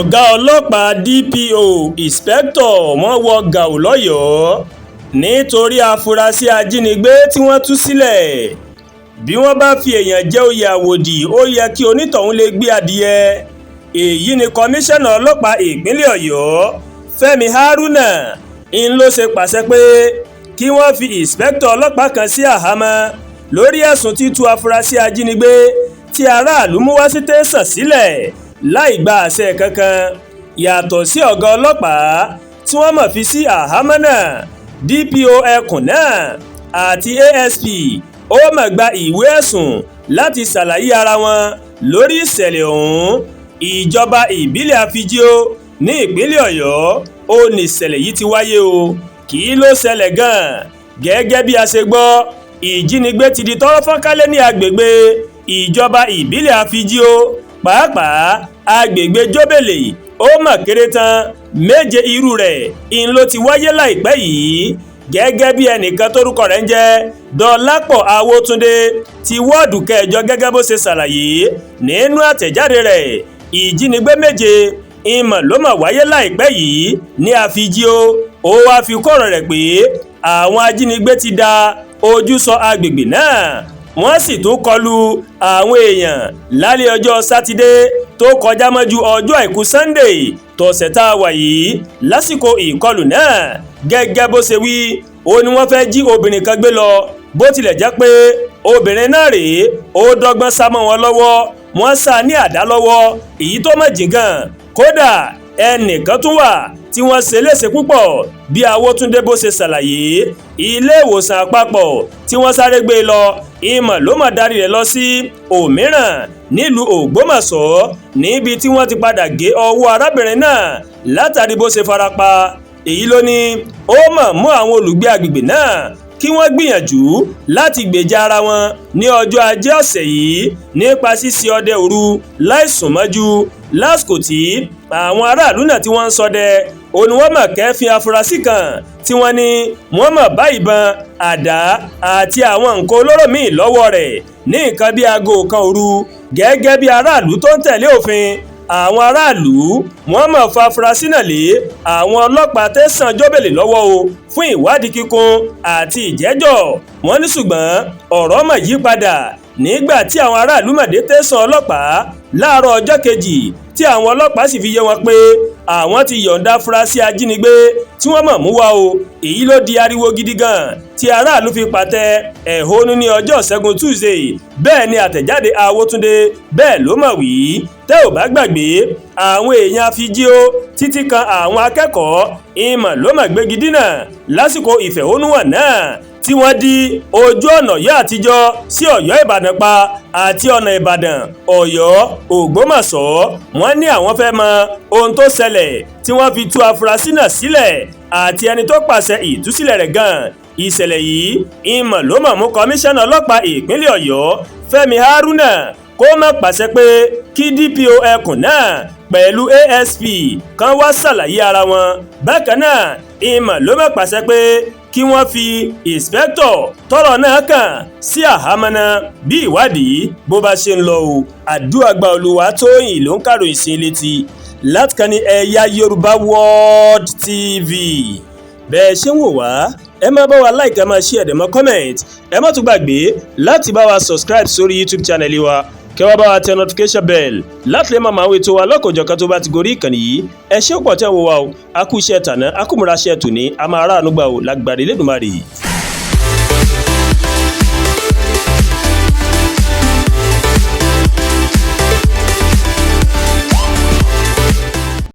Ọ̀gá ọlọ́pàá DPO, inspector wọn wọ gàù lọ́yọ̀ọ́ nítorí àfúráṣí ajínigbé tí wọ́n tú sílẹ̀. Bí wọ́n bá fi èèyàn jẹ́ òye àwòdì, ó yẹ kí onítọ̀hún lè gbé adìẹ. Èyí ni Kọmíṣánná Ọlọ́pàá Ìpínlẹ̀ Ọ̀yọ́, Fẹ́mi Haruna, ń ló ṣe pàṣẹ pé kí wọ́n fi inspector ọlọ́pàá kan sí àhámọ́ lórí ẹ̀sùn títú afurasí ajínigbé tí aráàlú mú wá sí tẹ̀sán sílẹ̀ láì gba àṣẹ kankan. Yàtọ̀ sí ọ̀gá ọlọ́pàá tí wọ́n mọ̀ fi sí àhámọ́ náà, DPO ẹkùn náà àti ASP ó mọ̀ gba ìwé ẹ̀sùn láti ṣàlàyé ara wọn lórí ìṣẹ̀lẹ̀ ọ̀hún. Ìjọba ìbílẹ̀ Afijio ní ìpínlẹ̀ Ọ̀yọ́ ó ní ìṣẹ̀lẹ̀ yìí ti wáyé o. Kí ló ṣẹlẹ̀ gan-an? Gẹ́gẹ́ bí a ṣe gbọ́, ìjínigbé ti di tọ́rọ́ fọ́nkálẹ̀ ní agbègbè ìjọba ìbílẹ̀ Afijio, pàápàá agbègbè Jóbèlè. Ó mọ̀ kéré tán, méje irú rẹ̀ ń ló ti wáyé láìpẹ́ yìí. Gẹ́gẹ́ bí ẹnìkan tórúkọ rẹ̀ ń jẹ́ Dọlápọ̀ Awótúndé ti wọ́ọ̀dù kẹjọ, gẹ́gẹ́ bó ṣe ṣàlàyé nínú àtẹ̀jáde rẹ̀, ìjínigbé méje ìmọ̀ ló mọ̀ wáyé láìpẹ́ yìí ní Àfijio. Ó wáá fi kọ́rọ̀ rẹ̀ pé àwọn ajínigbé ti da ojú sọ agbègbè náà, wọ́n sì tún kọlu àwọn èèyàn lálẹ́ ọjọ́ Sátidé tó kọjá mọ́jú ọjọ́ Àìkú Sunday tọ̀sẹ̀ tá a wà yìí. Lásìkò ìkọlù náà, gẹ́gẹ́ bó ṣe wí, ó ní wọ́n fẹ́ jí obìnrin kan gbé lọ. Bó tilẹ̀ jẹ́ pé obìnrin náà rèé, ó dọ́gbọ́n sá mọ́ wọn lọ́wọ́, wọ́n sá ní àdá lọ́wọ́, èyí tó mọ̀ jìn gan. Kódà, ẹnìkan tún wà tí wọ́n ṣe léṣe púpọ̀. Bí Awótúndé bó ṣe ṣàlàyé, ilé ìwòsàn àpapọ̀ tí wọ́n sáré gbé lọ, ìmọ̀ ló mọ̀ darí rẹ̀ lọ sí òmíràn nílùú Ògbómọ̀ṣọ́, níbi tí wọ́n ti padà gé ọwọ́ arábìnrin náà látàrí bó ṣe farapa. Èyí ló ní ó mọ̀ mú àwọn olùgbé agbègbè náà kí wọ́n gbìyànjú láti gbèjà ara wọn ní ọjọ́ Ajé ọ̀sẹ̀ yìí nípa ṣíṣe ọdẹ òru láìsùn mọ́jú. Lásìkò tí àwọn aráàlú náà tí wọ́n ń ṣọdẹ, ó ní wọ́n mọ̀ kẹ́fín afurasí kan tí wọ́n ní wọ́n mọ̀ bá ìbọn, àdá àti àwọn nǹkan olóró míì lọ́wọ́ rẹ̀ ní nǹkan bíi aago 1 òru. Gẹ́gẹ́ bí aráàlú tó ń tẹ̀lé òfin, àwọn aráàlú wọ́n mọ̀ fa afurasí náà lé àwọn ọlọ́pàá tẹ̀sán Jóbèlè lọ́wọ́ o fún ìwádìí kíkún àti ìjẹ́jọ́. Wọ́n ní ṣùgbọ́n ọ̀rọ̀ mọ̀ yí padà nígbà tí àwọn aráàlú mọ̀ dé tẹ̀sán ọlọ́pàá láàárọ̀ ọjọ́ kejì, tí àwọn ọlọ́pàá sì fi yé wọn pé àwọn ti yọ̀ǹda afurasí ajínigbé tí wọ́n mọ̀ mú wá o. Èyí ló di ariwo gidi gan tí aráàlú fi pàtẹ ẹ̀hónú ní ọjọ́ Ṣẹ́gun Tuesday. Bẹ́ẹ̀ ni àtẹ̀jáde Awótúndé bẹ́ẹ̀ ló mọ̀ wí. Tẹ́ ò bá gbàgbé, àwọn èèyàn Afijio títí kan àwọn akẹ́kọ̀ọ́ ìmọ̀ ló mọ̀ gbégi dínà lásìkò ìfẹ̀hónúhàn náà, tí wọ́n dí ojú ọ̀nà Ọ̀yọ́ àtijọ́ sí Ọ̀yọ́ Ìbàdàn pa àti ọ̀nà Ìbàdàn, Ọ̀yọ́, Ògbómọ̀ṣọ́. Wọ́n ní àwọn fẹ́ mọ ohun tó ṣẹlẹ̀ tí wọ́n fi tú afurasí náà sílẹ̀ àti ẹni tó pàṣẹ ìtúsílẹ̀ rẹ̀ gan. Ìṣẹ̀lẹ̀ yìí ìmọ̀ ló mọ̀ mú Kọmíṣánná Ọlọ́pàá Ìpínlẹ̀ Ọ̀yọ́, Fẹ́mi Haruna, kó má pàṣẹ pé kí DPO ẹkùn náà pẹ̀lú ASP kan wá ṣàlàyé ara wọn. Bákan náà, ìmọ̀ ló mọ̀ pàṣẹ pé kí wọ́n fi inspector tọ́rọ̀ náà kàn sí àhámọ́ náà bí ìwádìí bó bá ṣe ń lọ o. Àdúràgbà Olúwatóyìn ló ń kàròyìn sí létí látìkànnì Ẹ̀yà Yorùbá World TV. Bẹ́ẹ̀ ṣe ń wò wá, ẹ máa bá wa like, ẹ máa share, ẹ máa comment. Ẹ má tún gbàgbé láti bá wa subscribe sórí YouTube channel wa, kẹ́ wá bá wa tẹ notification bell láti lè máa máa wo ètò wa lọ́kọ̀ọ́jọ̀kan tó bá ti gorí ìkànnì yìí. Ẹ ṣé pọ̀ tẹ́ ń wò wá o. A kú iṣẹ́ tàná, a kú múra iṣẹ́ tòní, a máa ráàánú gbà o lágbàdé Elédùmarè.